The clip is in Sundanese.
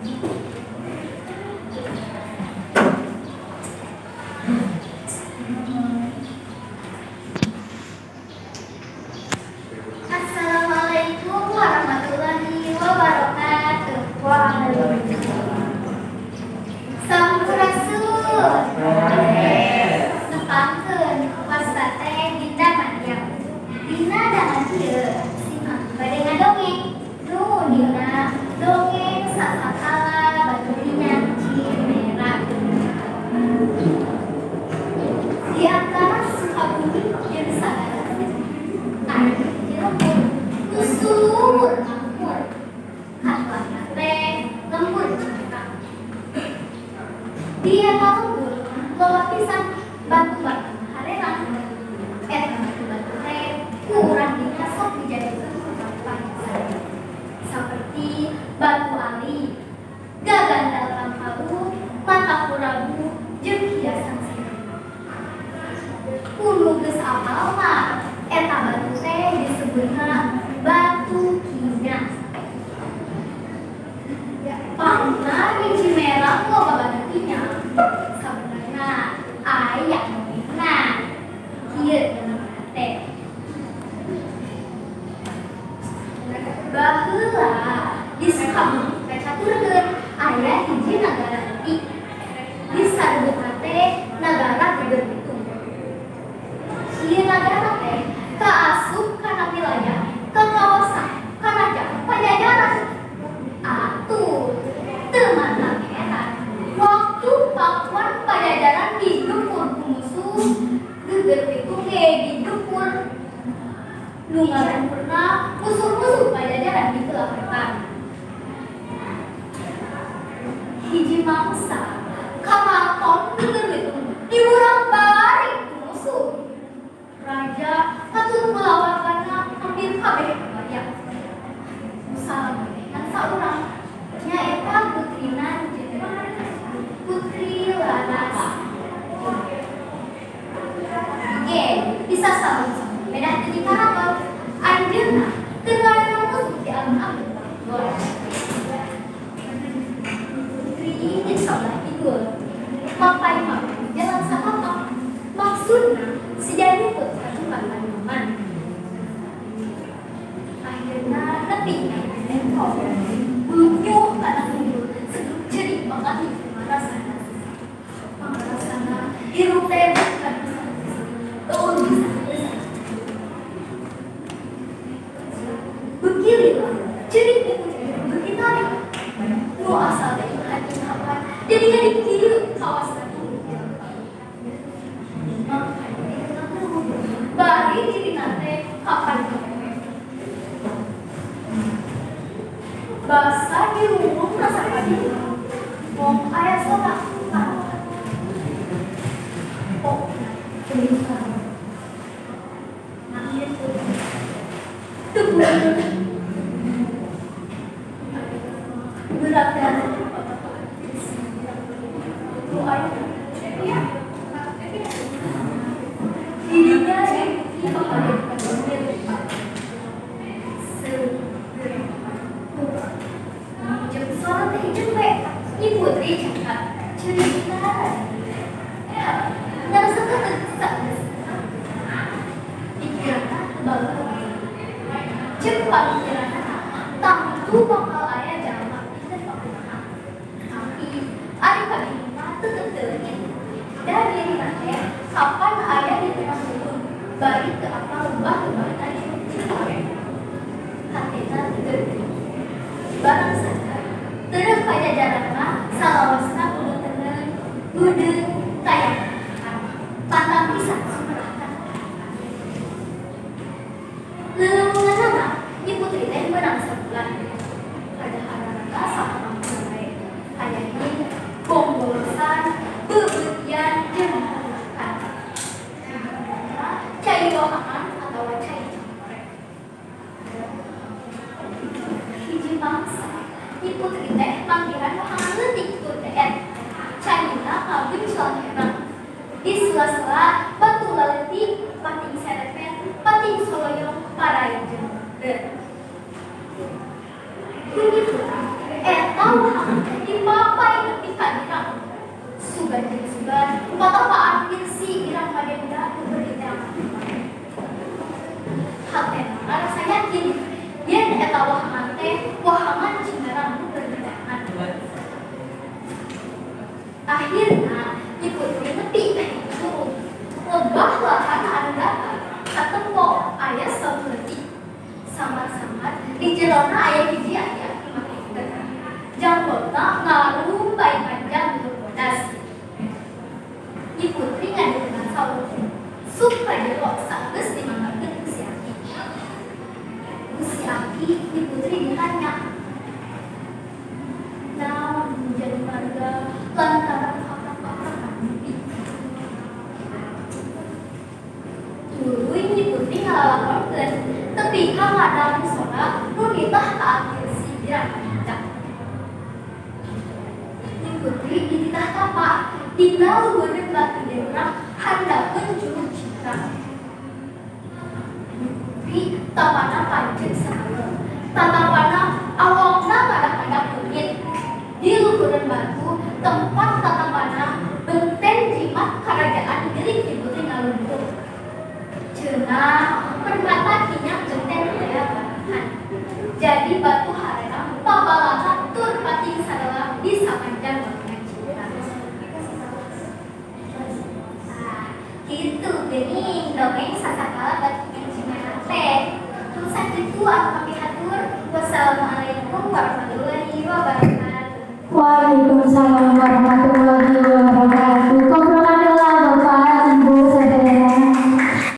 Assalamualaikum warahmatullahi wabarakatuh. Waalaikumsalam. Sampurasun. Nepangkeun, wasta teh Dinda Maryam. Dina dangan ieu sim abdi bade ngadongeng. Nu dina dongeng Sasakala Batu Minyak Cimerang. Di antara Sukabumi jeung Sagara aya hiji lembur nu subur makmur. Katuahna teh Lembur Cimerang. Di eta lembur loba pisan batu-batu harerang. Eta batu-batu teh ku urang dinya sok dijadikeun tempat pahiasan. Saperti batu ali, gagandal tangkalu, mata kurabu, jeung hiasan senyum. Ku nu geus apal mah eta batu teh disebutna batu kinya. Pangna di Cimerang loba batu kinya. Sabenerna aya dongengna. Kieu dongengna teh. Baheula di Sukabumi kacaturkeun aya hiji nagara leutik. Disarebutna teh Nagara Geger Bitung. Ieu nagara teh kaasup kana wilayah kakawasan Karajaan Pajajaran. Atuh, teu matak heran waktu Pakuan Pajajaran digempur ku musuh, Geger Bitung ge digempur. Nu ngarempurna musuh-musuh Pajajaran di wetan. Hiji mangsa karaton Geger Bitung diburak-balik ku musuh. Raja katut kulawargana hampir kabeh kabayang. Nu salamet ngan saurang, nyaeta putrina Putri Laras. Ge bisa salam pedah ti karaton. Anjeunna keur ngalarang musuh di alun-alun. Putri di sabelah kidul. Mapay jalan satapak. Maksudna siga nyumput ka tukang tanaman. Akhirna nepi ka tembok. Lunyuh kana tunggul, segeuk ceurik banget pangrasana. Pangrasana hirup teh bukan bisa. Euweuh bisa bisa. Beuki lila, ceurik teh beuki tarik. Nu asal teh hapan jadi jadi kieu kawasna. Bari dirina teh kapan kawewe. Basa dirurung rasa kadieu. Mong aya sora parawan. Pokna cerita. Nah, gitu. Teu berat ya. Nu aya dirinya di bakal jeung suara teh jempe. Nyi Putri cakap cerita ngarasa teu pikiranna teu ceuk pamikiranna tangtu bakal aya jalma teh kumaha, tapi ari kabingungna tetep teu leungit da dirina teh kapan aya di tengah leuweung bari teu apal lebah-lebahna di hatena teu geuning. Barang sadar terus Pajajaran mah salawasna kudu tenang, gudeg, tayang pantang pisan sumerahkan. Lelunganana Nyi Putri teh meunang sabulan. Kadaharanana sapamangkuk wae. Hayang bombolosan, beubeutian jeung makan. Cai wahangan atawa cai cangkorek. Hiji mangsa Nyi Putri teh manggihan wahangan leutik tur deet. Caina kabencel herang. Di sela-sela batu laletik, pating serepet, pating soloyong, parai jeung. Ku Nyi Putri eta Eta wahangan teh dipapay nepi ka girang. Sugan jeung sugan patapaan si Girang Madenda nu keur diteangan. Hatena ngarasa yakin yen eta wahangan teh wahangan Cimerang nu keur diteangan. Akhirna Nyi Putri nepi ka hiji curug. Lebah lahan anu datar katempo aya saung leutik. Samar-samar di jerona aya hiji aki-aki make iket. Janggotna ngarumbay panjang tur bodas. Nyi Putri ngadeuketan saung. Sup ka jero sageus dimanggakeun ku si aki. Ku si aki Nyi Putri ditanya. Naon nu jadi marga lantaran kaprak-kaprakan mimpi? Tuluy Nyi Putri ngalalakonkeun tepi ka ngadangu sora nu nitah ka aki si Girang Madenda. Nyi Putri dititah tapa dina luhureun batu deurang handapeun Curug Cimerang. Nyi Putri tapana panceg sahaleu. Tatapana awangna ngadak-ngadak leungit. Di luhureun batu tempat tatapana benten jimat karajaan milik Nyi Putri ngaluntur. Cenah permata kinyak benten aya batahan. Jadi batu harerang pabalana tur pating sarela di sapanjang bangunan Cimerang. Nah, gitu geuning dongeng sasakala batu Cimerang teh. Terus sakitu anu kapihatur. Wassalamualaikum warahmatullahi wabarakatuh. Waalaikumsalam warahmatullahi wabarakatuh.